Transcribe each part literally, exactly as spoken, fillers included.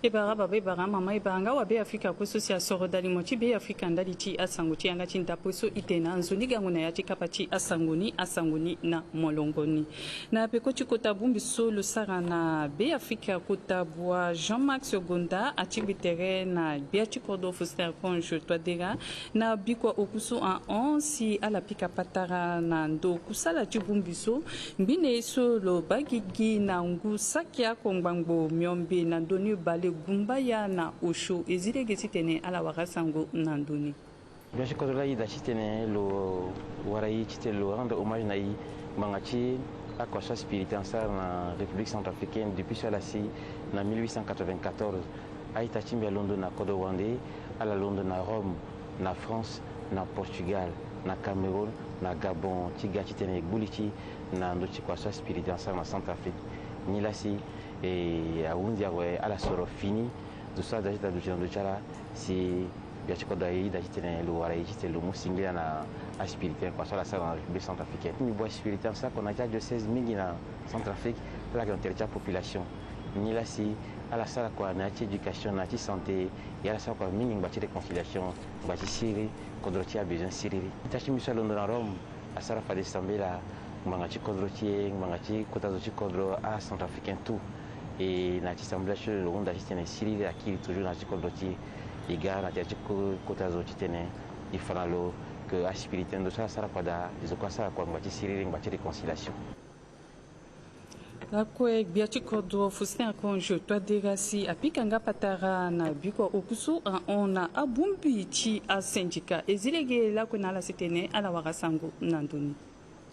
E bara baba, e bara mama, e bara nga wa Beafrika kue so si asoro dali mo ti Beafrika ndali ti asango ti yanga ti ndapue so. I tene na nzoni gango na ya ti kapa ti asango ni, asango ni na molongo ni. Na peko ti kota bongbi so lo sara na Beafrika, kota bua Jean Max Gonda atingbi tere na gbia ti kodro Faustin Archange Touadéra na bikua oku so ahon si ala pika patara na ndo kusala ti bongbi so. Ngbene ye so lo baa gigi na ngu saki oko ngbangbo miombe na ndö ni bale gumbaya na osio. E zi lege titene ala wara sango na ndö ni. Gbia ti kodro la, e da titene lo wara e titene lo rendre hommage na e ngbanga ti akua so aspirité asara na République centrafricaine depuis so ala si na mille huit cent quatre-vingt-quatorze. A-ita ti mbi alondo na kodro wande, ala londo na Rome, na France, na Portugal, na Cameroun, na Gabon, ti ga titene e gbu li ti e na ndö ti kua so aspirité asara na Centrafrique. Nilaa si e ahunzi awe ala soro fini. Zo so ada ti da duti na ndö ti ala si gbia ti kodro aye, e da titene lo wara e titene lo mu singila na aspirité kua so ala sara na République centrafricaine. Ti mbi bua aspirité asara kua na ya ti adiocèse mingi na Centrafrique, ala yeke na tere ti apopulation. Nilaa si ala sara kua na ya ti éducation, na ya ti santé, e ala sara kua mingi ngba ti réconciliation, ngba ti siriri, kodro ti e abezoin siriri. Ita ti mbi so alondo na Rome asara fade sambela ngbanga ti kodro ti e, ngbanga ti kota zo ti kodro acentrafricain tout. E na ya ti sambela ti lo, lo hunda titene siriri akiri toujours na ya ti kodro ti e. E ga na tere ti ko-, kota zo titene e fa na lo ke aspirité ndo so asara kua daa, e zo kue asara kua ngba ti siriri, ngba ti réconciliation. Lakue gbia ti kodro Faustin Archange Touadéra si apika nga patara na bikua oku so ahon na abongbi ti asyndicat. E zi lege lakue na ala si tene ala wara sango na ndö ni.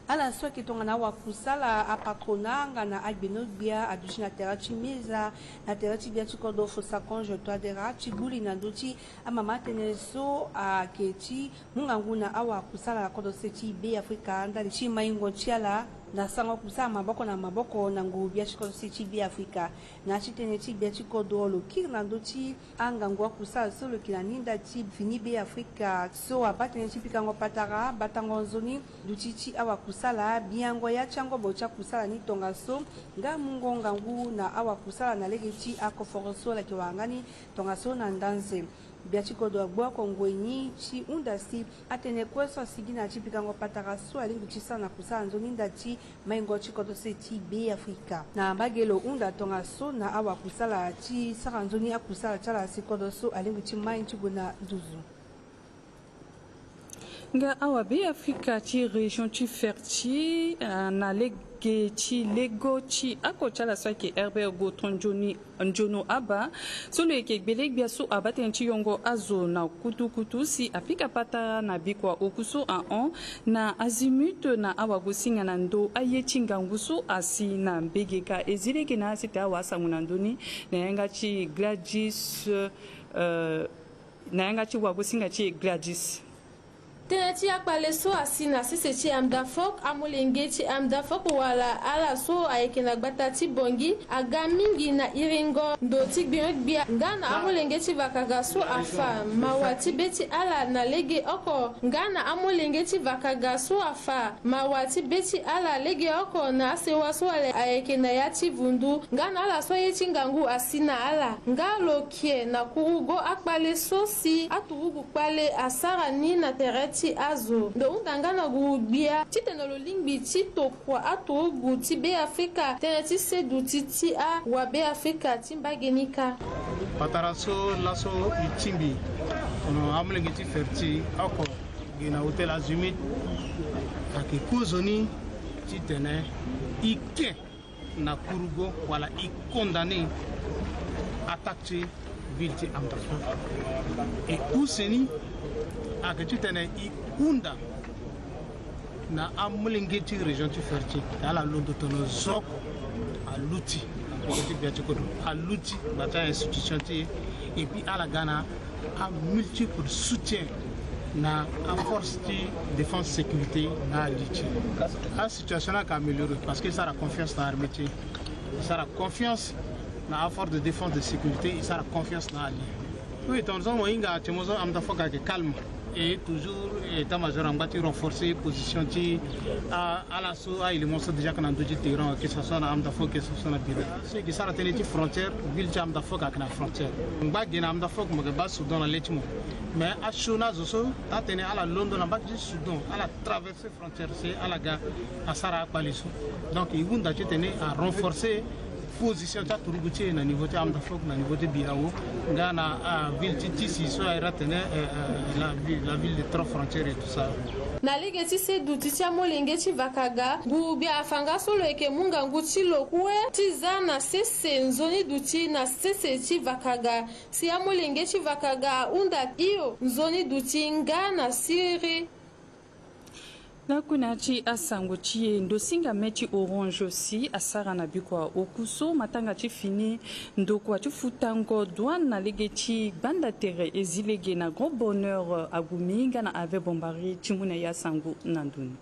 Ala so ayeke tongana awakusala, apatronat nga na agbenogbia aduti na tere ti meza na tere ti gbia ti kodro Faustin Archange Touadéra ti gbu li na ndö ti amama tënë so ayeke ti mu ngangu na awakusala na kodro sese ti Beafrika ndali ti maingo ti ala na sango kusala maboko na maboko na ngu gbia ti kodro sese ti Beafrika. Na ya ti tënë ti gbia ti kodro, lo kiri na ndö ti angangu akusala so lo yeke na ninda ti fini Beafrika so abaa tënë ti pikango patara, batango nzoni, duti ti awakusala, biango ya ti angobo ti akusala ni tongaso nga mungo ngangu na awakusala na lege ti akoforo so ala yeke wara nga ni tongaso na ndanze. Gbia ti kodro agbu oko ngoi ni ti hunda si atënë kue so asigi na ya ti pikango patara so alingbi ti sara na kusala nzoni ndali ti maingo ti kodro sese ti Beafrika. Na mbage lo hunda tongaso na awakusala ti sara nzoni akusala ti ala si kodro so alingbi ti mai ti gue na nduzu. Nga awa Beafrika ti région ti Ferti, ah, na lege ti lego ti oko ti ala so ayeke Herbert Gontran Johny, Nzono Aba, so lo yeke gbele gbia so abaa tënë ti yongo azo na kutukutu si apika patara na bikua oku so ahon na Azimut na awagosinga na ndo aye ti ngangu so asi na mbegeka. E zi lege na ala si tene awa asango na ndö ni na yanga ti Gladys, euh, na yanga ti wagosinga ti e Gladys. Tënë ti akpale so asi na sese ti Amdafok, amolenge ti Amdafok wala ala so ayeke na gbata ti Bongi aga mingi na iringo ndo ti gbingo-gbia nga na amolenge ti vakaga so afa mawa ti be ti ala na lege oko, nga na amolenge ti vakaga so afa mawa ti be ti ala lege oko na asewa so ale ayeke na ya ti vundu, nga na ala so aye ti ngangu asi na ala. Nga lo kie na kurugo akpale so si aturugu kpale asara ni na tere ti azo. Ndo hunda nga na guru-gbia titene lo lingbi ti tokua aturugu ti Beafrika tënë ti seduti ti awa Beafrika ti mbage ni kâ. Patara so laso e tingbi, ono amolenge ti Ferti oko gi na hôtel Azimut, ayeke kozoni titene e ke na kurugo wala e condamné attaque ti ville ti Amdafok. E use ni ayeke titene e hunda na amolenge ti région ti Ferti, ala londo tono zo oko aluti na peko ti gbia ti kodro, aluti ngba ti a-institution ti e, et puis ala ga na amultiple soutien na aforce ti défense sécurité na ali ti e. Asituation ni ayeke amélioré parce que e sara confiance na armée ti e, e sara confiance na aforce de défense de sécurité, e sara confiance na ali. Oui, tongaso mo hinga ti mo so Amdafok ayeke calme. Et toujours état-major angba ti renforcer position ti a ala so a-élément so déjà ayeke na ndö ti terrain, que ce soit na Amdafok, que ce soit na Bira, so e yeke sara tënë ti frontière, ville ti Amdafok ayeke na frontière. Angba ge na Amdafok mo yeke baa Soudan na le ti mo. Mais asioni azo so atene ala londo na mbage ti Soudan, ala traverser frontière, si ala ga asara akpale so. Donc e hunda titene a renforcer position ti aturugu ti e na niveau ti Amdafok, na niveau ti Birao, nga na aville ti Tisi so ayeke atene la ville, la ville des trois frontières et tout ça. Na lege ti se duti ti amolenge ti Vakaga, ngu gbia afa nga so lo yeke mu ngangu ti lo kue ti za na sese nzoni duti na sese ti Vakaga. Si amolenge ti Vakaga ahunda hio nzoni duti nga na siriri. Lakue na ya ti asango ti e, ndosinga me ti Orange si asara na bikua oku so matanga ti fini ndokua ti futango douane na lege ti gbanda tere ezi lege na Grand Bonheur Agoumi nga na Hervé Bombari ti mu na e asango na ndoni.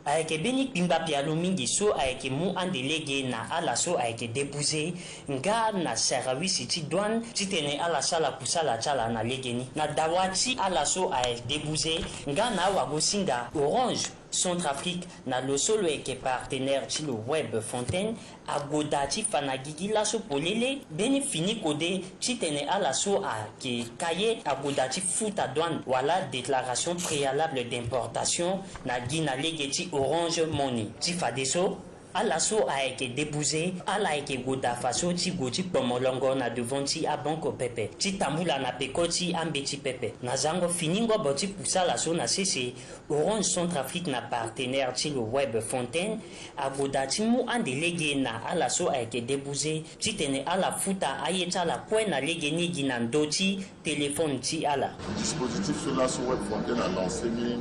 Ayeke mbeni kpingba pialo mingi so ayeke mu ande lege na ala so ayeke débouser nga na sarawisi ti douane titene ala sala kusala ti ala na legeni. Na dawa ti ala so ayeke débouser nga na awagosinga Orange Centrafrique na lo so lo yeke partenaire ti lo Web Fontaine, agoda ti fa na gigi laso polele mbeni fini kode titene ala so ayeke ka ye agoda ti futa douane wala déclaration préalable d'importation na gi na lege ti Orange Money. Ti fadeso, ala so ayeke débouser, ala yeke goda faso ti gue ti kpo molongo na devant ti abanke pepe ti tambula na peko ti ambeti pepe. Na zango fini ngobo ti kusala so na sese, Orange Centrafrique na partenaire ti lo Web Fontaine agoda ti mu ande lege na ala so ayeke débouser titene ala futa aye ti ala kue na legeni gi na ndö ti téléphone ti ala. Dispositif so laso Web Fontaine alancé ni,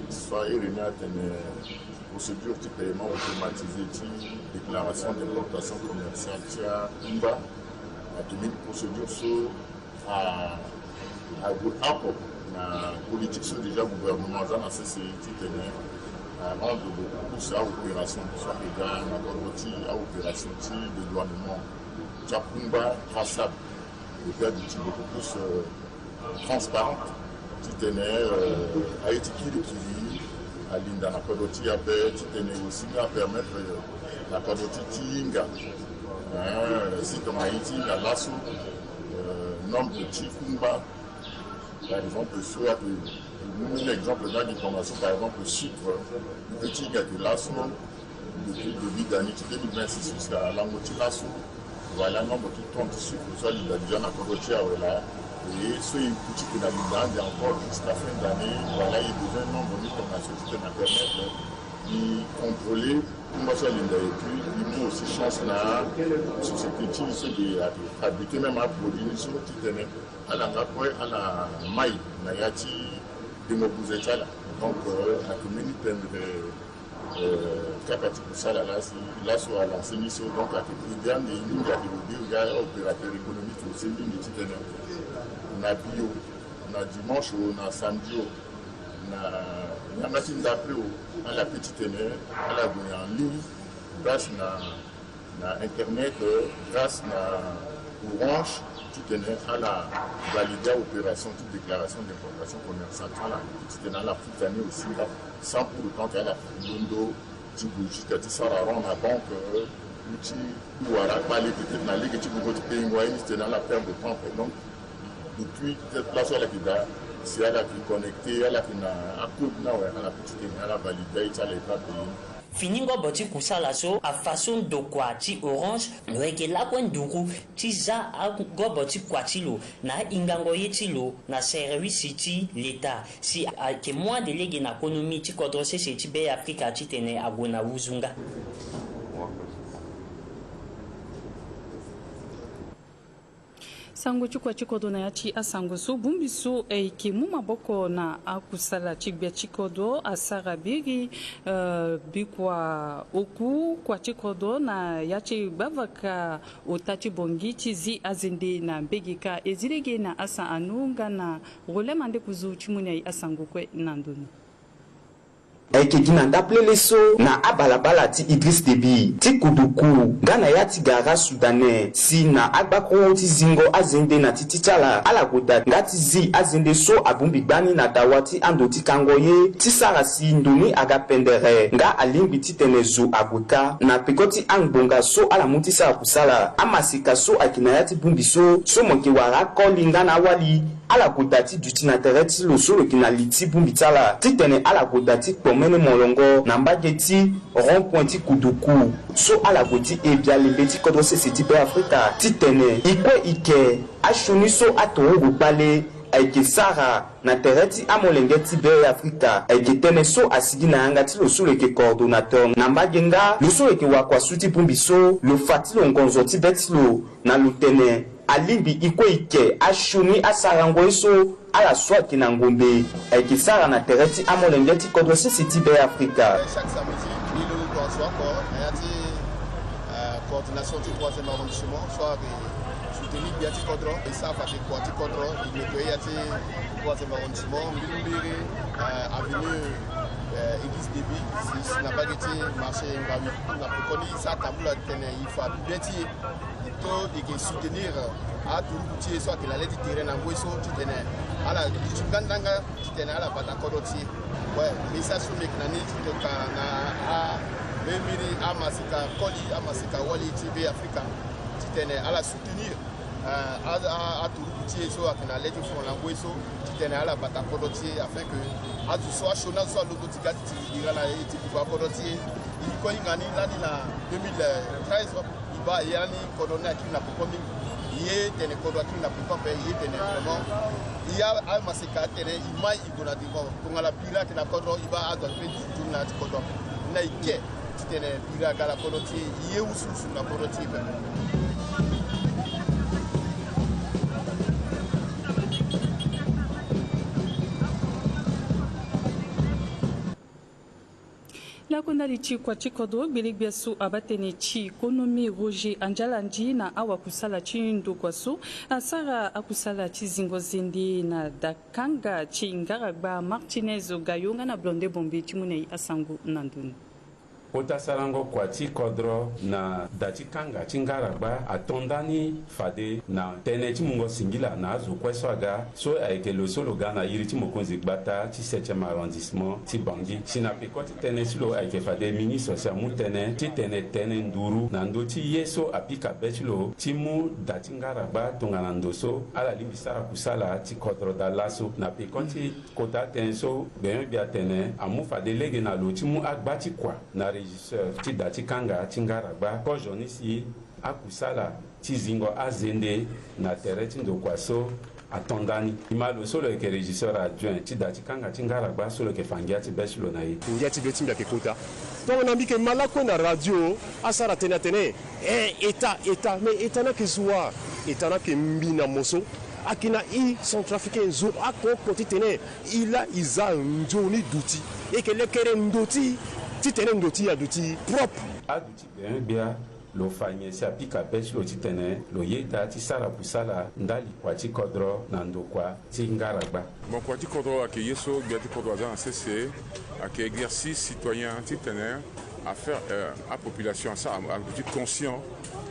so ahiri ni atene procédure ti paiement automatisé ti déclaration d'importation commerciale ti akungba. Ake mbeni procédure so a, ague oko na politique so déjà gouvernement aza na sese titene arendre beaucoup plus aopération so ayeke ga na kodro ti aopération ti dédouanement ti akungba traçable. Et puis aduti beaucoup plus, euh, transparente titene, euh, aye ti kirikiri alinda na kodro ti e ape titene aussi apermettre, euh, na kodro ti e ti hinga, hein, si tongana aye ti hinga laso, euh, nombre ti kungba, par exemple, so ake, mu mbeni exemple na gi tongana so, par exemple, sucre, e peut ti hinga ake laso, depuis début d'année ti deux mille vingt-six jusqu'à lango ti laso, voilà nombre ti tonnes ti sucre so alinda déjà na kodro ti e awe laa. Et so e kuti ke na linda ande encore jusqu'à fin d'année, voilà, e besoin nombre ni tongana so titene apermettre e contrôler kungba so alinda. Et puis e mu aussi chance na société ti e so eke fabriquer même aproduit ni so titene ala nga kue ala mai na ya ti dengo buze ti ala. Donc, euh, ake mbeni tene, euh, kapa ti kusala laa si laso alancer ni so, donc ake aider ande e mingi, ake aider ga opérateur économique aussi mingi titene na bio, na dimanche o, na samedi o, na yanga ti ndapre o, ala peut titene ala gue en ligne grâce na na internet, euh, grâce na Orange, titene ala valider opération ti déclaration d'importation commerciale ti ala, titene ala futa ni aussi nga, sans pour autant que ala londo ti gue jusqu'à ti sara rond na banque, euh, ou ti wara kpale peut-être na lege ti gongo ti pengo aye ni titene ala perdre temps ape. Donc depuis peut-être place ala yeke daa, si ala yeke connecté, ala yeke na acode ni awe, ala peut titene ala valider aye ti ala e pas payer. Fini ngobo ti kusala so, afa so ndokua ti Orange lo yeke lakue nduru ti za angobo ti kua ti lo na ahingango ye ti lo na service ti leta, si ayeke mu ande lege na konomi ti kodro sese ti Be Afrika titene ague na wuzunga. Sango ti kua ti kodro na ya ti asango so, bongbi so ayeke mu maboko na akusala ti gbia ti kodro asara biri, eh, bikua oku kua ti kodro na ya ti gbavaka ota ti Bangui ti zi azende na mbege kâ. E zi lege na Hassan Anou nga na Rolem Andekuzu ti mu na e asango kue na ndo ni. Ayeke gi na ndapelele so na abalabala ti Idriss Déby ti Koudoukou nga na ya ti Gara Soudanais si na agbakuru ti zingo azende na ti ti ti ala, ala gue daa nga ti zi azende so abongbi gbani na dawa ti ando ti kango ye ti sara si ndo ni aga pendere nga alingbi titene zo ague kâ na peko ti angbonga so ala mu ti sara kusala. Amaseka so ayeke na ya ti bongbi so, so mo yeke wara akoli nga na awali, ala gue daa ti duti na tere ti lo so lo yeke na li ti bongbi ti ala titene ala gue daa ti kpomene molongo na mbage ti rond-point ti Koudoukou so ala gue ti he bia lembe ti kodro sese ti Beafrika titene e kue e ke asioni so atorongo kpale ayeke sara na tere ti amolenge ti Beafrika. Ayeke tënë so asigi na yanga ti lo so lo yeke coordonnateur na mbage nga lo so lo yeke wakua su ti bongbi so, lo fa ti lo ngonzo ti be ti lo na lo tene alingbi e kue e ke asioni asarango ye so ala so ayeke na ngombe ayeke sara na tere ti amolenge ti kodro sese ti Beafrika. Chaque samedi, mbi lo lo azo oko na ya ti, euh, coordination ti troisième arrondissement so ayeke soutenir gbia ti kodro, e sara fade kua ti kodro, e nettoyer ya ti troisième arrondissement, mbiri mbiri, euh, avenue, euh, Idriss Déby, si, si na mbage ti marché Ngawi. Na pekoni e sara tambula tene e fa be ti e. To e yeke soutenir aturuku ti e so ayeke na le ti tere na ngoi so titene ala duti nga ndanga titene ala bata kodro ti e. Ouais, message so mbi yeke na ni ti toka na ambeni amaseka koli, amaseka wali ti Beafrika titene ala soutenir, euh, a, a, aturuku ti e so ayeke na le ti fo na ngoi so titene ala bata kodro ti e afin que azo so asioni azo so alondo ti ga ti tiri bira na e ti buba kodro ti e. E ko hinga ni lani na deux mille treize. E baa e ya ni kodro ni akiri na peko mingi. E ye tene kodro akiri na peko ape, e ye tene vraiment e ya amaseka atene e mai e gue na devant. Tongana bira ayeke na kodro, e baa azo ape ti tunu na ya ti kodro ape. Na e ke titene bira aga na kodro ti e, e ye wusuwusu na kodro ti e ape. Laku ndali ti kua ti kodro, gbelegbia so abaa tënë ti économie Roger Anjalandi na awakusala ti ndokua so asara akusala ti zingo zende na dakanga ti ngaragba Martinez Gayo nga na Blonde Bombe ti mu na e asango na ndo ni. Kota sarango kua ti kodro na da ti kanga ti ngaragba ato nda ni fade na tënë ti mungo singila na azo kue so aga, so ayeke lo so lo ga na iri ti mokonzi gbata ti septième arrondissement ti Bangui. Si na peko ti tënë ti lo ayeke fade ministre si amu tënë titene tene nduru na ndö ti ye so apika be ti lo ti mu da ti ngaragba tongana ndo so ala lingbi sara kusala ti kodro daa laso. Na peko ti kota atënë so, gbenyo-gbia atene amu fade lege na lo ti mu agba ti kua na régisseur ti da ti kanga ti ngaragba kozo ni si akusala ti zingo azende na tere ti ndokua so ato nda ni. E ma lo so lo yeke régisseur adjoint ti da ti kanga ti ngaragba so lo yeke fa ngia ti be ti lo na e. Ngia ti be ti mbi ayeke kota. Tongana mbi yeke ma lakue na radio asara tënë atene, eh, État, État, mais État ni ayeke zo wa? État ni ayeke mbi na mo so ayeke na e centrafricain zo oko oko titene e laa e za nzoni duti. E yeke lekere ndo ti e titene ndo ti e aduti propre. Aduti gbenyo-gbia lo fa nyen si apika be ti lo titene lo yeda ti sara kusala ndali kua ti kodro na ndokua ti ngaragba. Bon, kua ti kodro ayeke ye so gbia ti kodro aza na sese, ayeke exercice citoyen titene a faire, euh, apopulation asara aduti conscient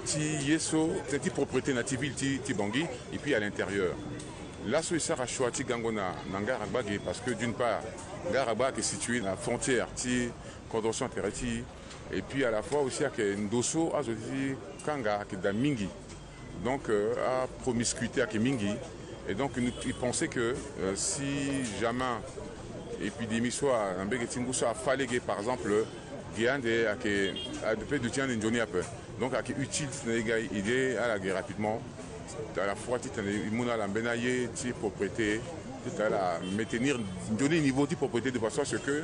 ti ye so tënë ti propriété na ti ville ti, ti Bangui et puis à l'intérieur. Laso e sara choix ti gango na, na ngaragba ge parce que d'une part ngaragba ayeke situé na frontière ti kodro so na tere ti e. Et puis à la fois aussi ayeke ndo so azo ti kanga ayeke daa mingi. Donc, euh, apromiscuité ayeke mingi. Et donc nous, il pensait que, euh, si jamais épidémie so a na mbege ti ngu so afa lege, par exemple, ge ande ayeke, ape duti ande nzoni ape. Donc ayeke utile titene e ga e aidé ala ge rapidement. À la fois titene e mu na ala mbeni aye ti propriété, titene ala maintenir nzoni niveau ti propriété de façon à ce que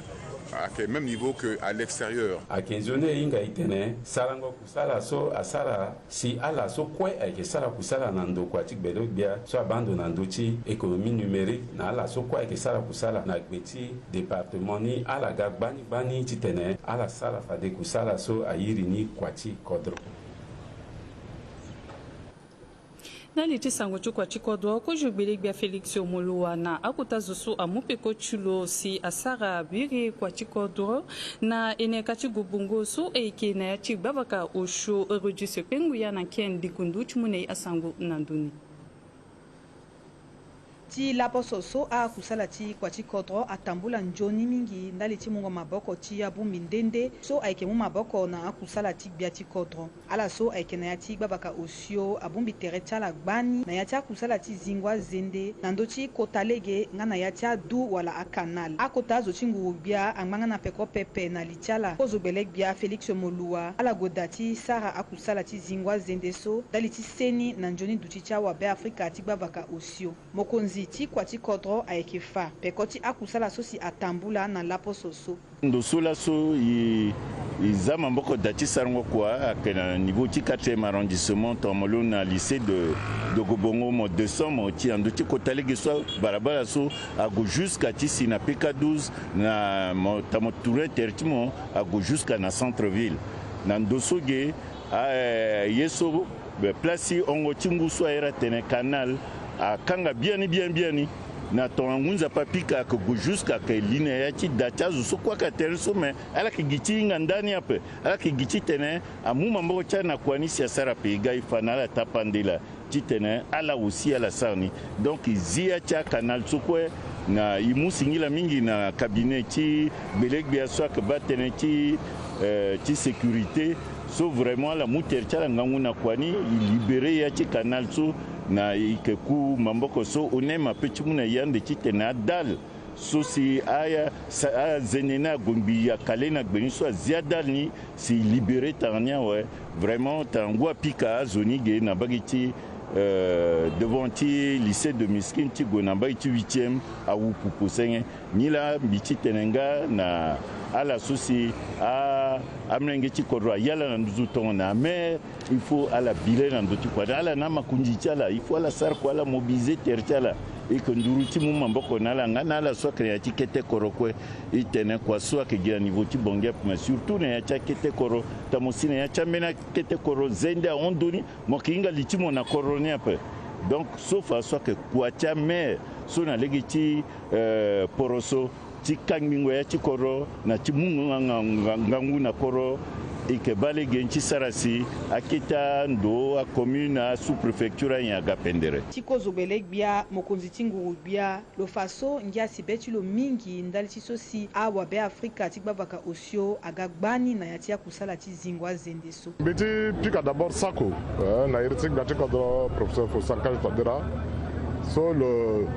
ayeke même niveau que à l'extérieur. Ayeke nzoni e hinga e tene sarango kusala so asara si ala so kue ayeke sara kusala na ndokua ti gbenyo-gbia so abaa ndo na ndö ti économie numérique na ala so kue ayeke sara kusala na gbe ti département ni, ala ga gbani gbani titene ala sara fade kusala so airi ni kua ti kodro. Ndali ti sango ti kua ti kodro, kozo gbele-gbia Félix Moloua na akota zo so amu peko ti lo si asara biri kua ti kodro na eneka ti Gobongo so ayeke na ya ti gbavaka osio Régis Kpenguya na ken likundu ti mu na e asango na ndoni. Ti laposo so akusala ti kua ti kodro atambula nzoni mingi ndali ti mungo maboko ti abongbi nde nde so ayeke mu maboko na akusala ti gbia ti kodro. Ala so ayeke na ya ti gbavaka osio abongbi tere ti ala gbani na ya ti akusala ti zingo azende na ndö ti kota lege nga na ya ti adu wala akanal. Akota azo ti nguru-gbia angba nga na peko pepe na li ti ala. Kozo gbele-gbia Félix Moloua ala gue daa ti sara akusala ti zingo azende so ndali ti seni na nzoni duti ti awabe Afrika ti gbavaka osio. Mokonzi ti kua ti kodro ayeke fa peko ti akusala so si atambula na laposo so. Ndo so laso e, e za maboko daa ti sarango kua ayeke na niveau ti quatrième arrondissement tongana mo lo na lycée de, de Gobongo, mo descend mo ti na ndö ti kota lege so balabala so ague jusqu'à ti si na P K douze na mo, tongana mo tourner tere ti mo ague jusqu'à na centre ville. Na ndo so ge, ah, eh, ye so, eh, place ti hongo ti ngu so ayere atene canal akanga biani biani biani. Na tongana ngu nzapa apika ayeke gue jusqu'à ayeke li na ya ti da ti azo so kue ayeke na tere so, me ala yeke gi ti hinga ndani ape. Ala yeke gi titene amu maboko ti ala na kua ni si asara ape. E ga e fa na ala tapandela titene ala aussi ala sara ni. Donc e zi ya ti akanal so kue na e mu singila mingi na cabinet ti gbele-gbia so ayeke baa tënë ti, eh, ti sécurité so vraiment ala mu tere ti ala ngangu na kua ni, e libéré ya ti canal so. Na e yeke ku maboko so O N M ape ti mu na e ande titene adal so si aya sa, azende ni ague ngbii akale na gbe ni so azi adal ni si e libéré tanga ni awe. Vraiment tanga ngu apika azo ni ge na mbage ti, euh, devant ti lycée de Miskin ti gue na mbage ti huitième awu pupu senge. Nilaa mbi ti tene nga na ala so si a, amolenge ti kodro aya ala na nduzu tongana maire, il faut ala bile na ndö ti kua ni. Ala na amakonzi ti ala, il faut ala sara kua, ala mobiliser tere ti ala. E yeke nduru ti mu maboko na ala nga na ala so ayeke na ya ti kete kodro kue. E tene kua so ayeke gi na niveau ti Bangui ape, mais surtout na ya ti akete kodro, tongana mo si na ya ti ambeni akete kodro zende ahon ndoni, mo yeke hinga li ti mo na kodro ni ape. Donc so fa so ayeke kua ti amaire so na lege ti, euh, poroso ti kangbingo ya ti kodro na ti mu nga, nga, nga, ngangu na kodro, e yeke baa lege ni ti sara si akete ando, acommune, asous-préfecture, anyen aga pendere. Ti kozo gbele-gbia, mokonzi ti nguru-gbia, lo fa so ngia si be ti lo mingi ndali ti so si awabe Afrika ti gbavaka osio aga gbani na ya ti akusala ti zingo azende so. Mbi ti pika d'abord sako, eh, na iri ti gbia ti kodro professeur Faustin Archange Touadéra so lo,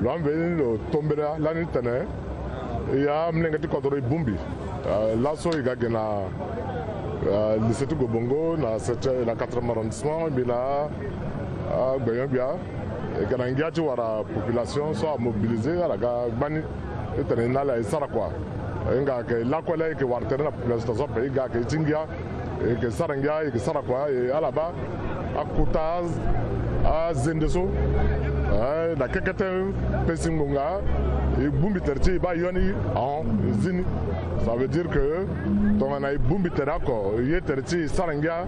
lo ambeni lo tombela lani tene e ya amolenge ti kodro e bongbi. Eh, laso e ga gi na, eh, lycée ti Gobongo na septième, na quatrième arrondissement, mbi na, ah, gbenyo-gbia. E ga na ngia ti wara population so amobiliser ala ga gbani. E tene e na ala e sara kua. E hinga ayeke lakue laa e yeke wara tere na population so ape, e ga ayeke ti ngia. E yeke sara ngia, e yeke sara kua, e ala baa akota azende so, eh, na kekete pesi ngonga, e bongbi tere ti e baa yo ni ahon, e zi ni. Ça veut dire que tongana e bongbi tere oko, e ye tere ti e, e sara ngia,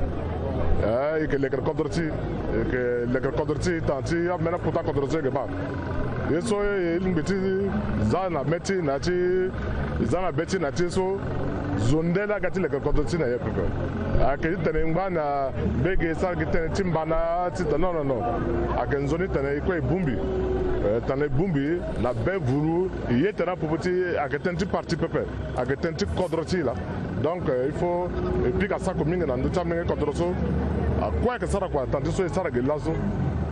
eh, e yeke lekere kodro ti e, e yeke lekere kodro ti e, tanga ti ambeni akota kodro so e yeke baa. Ye so e lingbi ti za na be ti e na ya ti, e za na be ti e na ya ti e so, zo nde laa aga ti leke kodro ti e na e pepe. Ayeke ti tene e ngba na mbege e sara gi tënë ti mbana ti tene, non, non, non. Ayeke nzoni tene e kue e bongbi. Eh, tene e bongbi na be vuru, e ye tene apopo ti e, ayeke tënë ti parti pepe. Ayeke tënë ti kodro ti e laa. Donc, euh, il faut, euh, e pika sako mingi na ndö ti amolenge kodro so. Akue ayeke sara kua, tanga ti so e sara gi laso.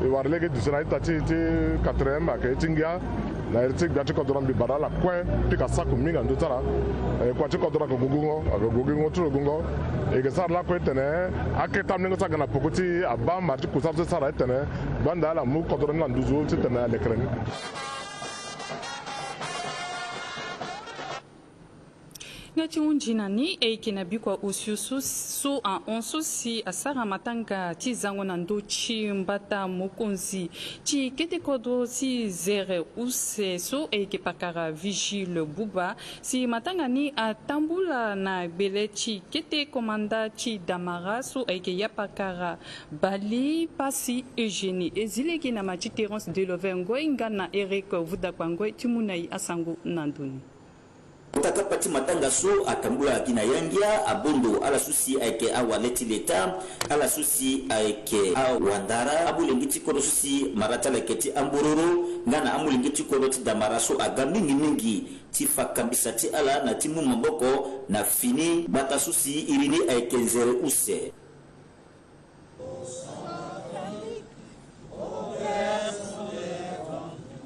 E wara lege duti na ita ti, ti quatrième, ayeke ye ti ngia. Na iri ti gbia ti kodro, mbi bara ala kue pika sako mingi na ndö ti ala. Eh, kua ti kodro ayeke gue gongo, ayeke gue gongo ti lo gongo. E yeke sara lakue titene akete amolenge so aga na poko ti e abaa mara ti kusala so e sara titene gbanda ala mu kodro ni na nduzu titene alekere ni. Ti hunzi na ni ayeke na bikua osio so, so ahon so si asara matanga ti zango na ndö ti mbata mokonzi ti kete kodro ti zere use so ayeke pakara Vigile Buba. Si matanga ni atambula na gbele ti kete komanda ti Damara so ayeke ya pakara Bali Pasi Eugénie. E zi lege na ma ti Terence Delover Ngoy nga na Eric Vudakpa Ngoy ti mu na e asango na ndö ni. Kota kapa ti matanga so atambula gi na yangia abondo ala so si ayeke awale ti leta, ala so si ayeke awandara, amolenge ti kodro so si mara ti ala yeke ti ambororo nga na amolenge ti kodro ti Damara so aga mingi mingi ti fa kambisa ti ala na ti mu maboko na fini gbata so si iri ni ayeke nzere use.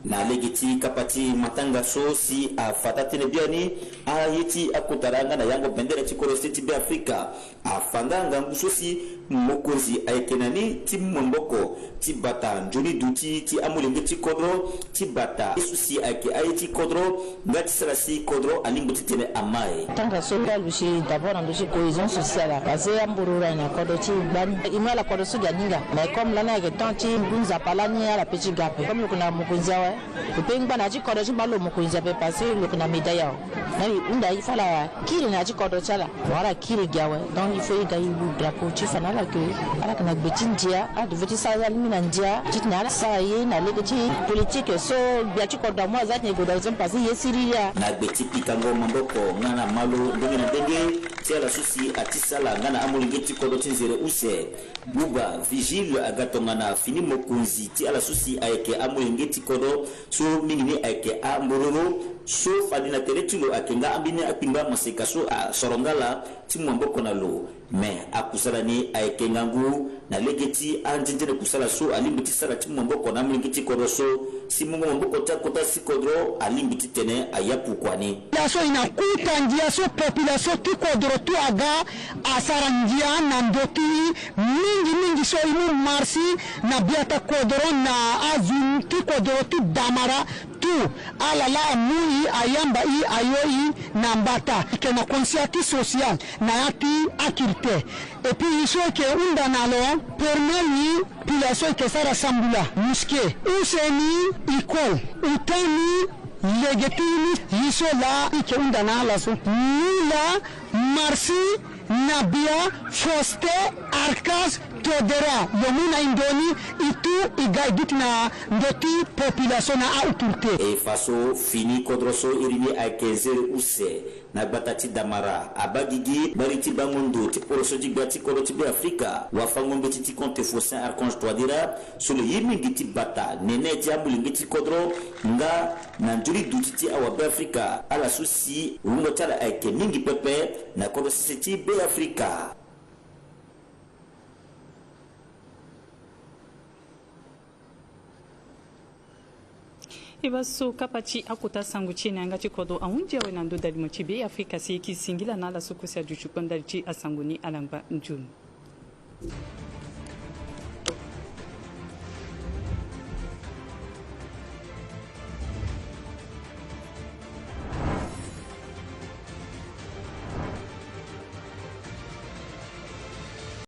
Na lege ti kapa ti matanga so si afa taa-tënë biani, aye ti akotara nga na yango bendere ti kodro sese ti Beafrika afa nga ngangu so si mokonzi ayeke na ni ti mu maboko ti bata nzoni duti ti amolenge ti kodro, ti bata ye so si ayeke aye ti kodro, nga ti sara si kodro alingbi titene ama e. Tanga so alusi d'abord na ndö ti cohésion sociale, parce que ambororo ayeke na kodro ti gbani. E mu ala kodro so gi aninga. Mais comme lani ayeke temps ti ngu nzapa lani ala pe ti ga ape. Comme lo yeke na mokonzi awe, lo pe ngba na ya ti kodro ti baa lo mokonzi ape, parce que lo yeke na médaille awe. Nani hunda ye ti fâ ala awe, kiri na ya ti kodro ti ala. Wala kiri gi awe. Donc il faut e ga e wu drapeau ti fa na ala ke ala yeke na gbe ti ndia, ala devait ti sara ye alingbi na ndia titene ala sara ye na lege ti politique so gbia ti kodro amu aza titene e gue dans le zone parce que ye siriri ya. Na gbe ti pikango maboko nga na malo ndenge na ndenge ti ala so si ati sala nga na amolenge ti kodro ti nzere use, Buba Vigile aga tongana fini mokonzi ti ala so si ayeke amolenge ti kodro so mingi ni ayeke ambororo so fade na tere ti lo ayeke nga ambeni akpingba maseka so asoro nga ala ti mu maboko na lo. Me akusala ni ayeke ngangu na lege ti anzenze na kusala so alingbi ti sara ti mu maboko na amolenge ti kodro so si mungo maboko ti akota si kodro alingbi titene aya pukua ni. Population e na kuta ndia so population ti kodro tout aga asara ndia na ndö ti mingi mingi so e mu marsi na biata kodro na azo ti kodro ti Damara. Tout ala laa amu e, ayamba e, ayo e na mbata. E yeke na conscience ti social na ya ti akiri te. Et puis e so e yeke hunda na lo, pour moi e, population e yeke sara sambula, mosquée, use ni, école, ota ni, lege ti ni, e so laa e yeke hunda na ala so. Ni laa marsi na bia, foste, arcas, todera, lo mu na e ndo ni, e tu e ga e duti na ndo ti population na autorité. E fa so fini kodro so iri ni ayeke nzere use na gbata ti Damara abaa gigi bari ti bango ndo ti poroso ti gbia ti kodro ti Beafrika, wafango-mbeti ti Comte Faustin Archange Touadéra, so lo ye mingi ti bata nene ti amolenge ti kodro nga na nzoni duti ti awa Beafrika, ala so si wungo ti ala ayeke mingi pepe na kodro sese ti Beafrika. E baa so kapa ti akota sango ti e na yanga ti kodro ahunzi awe na ndö dalimo ti Beafrika si e yeke singila na ala so kue si aduti kpo ndali ti asango ni, ala ngba nzoni.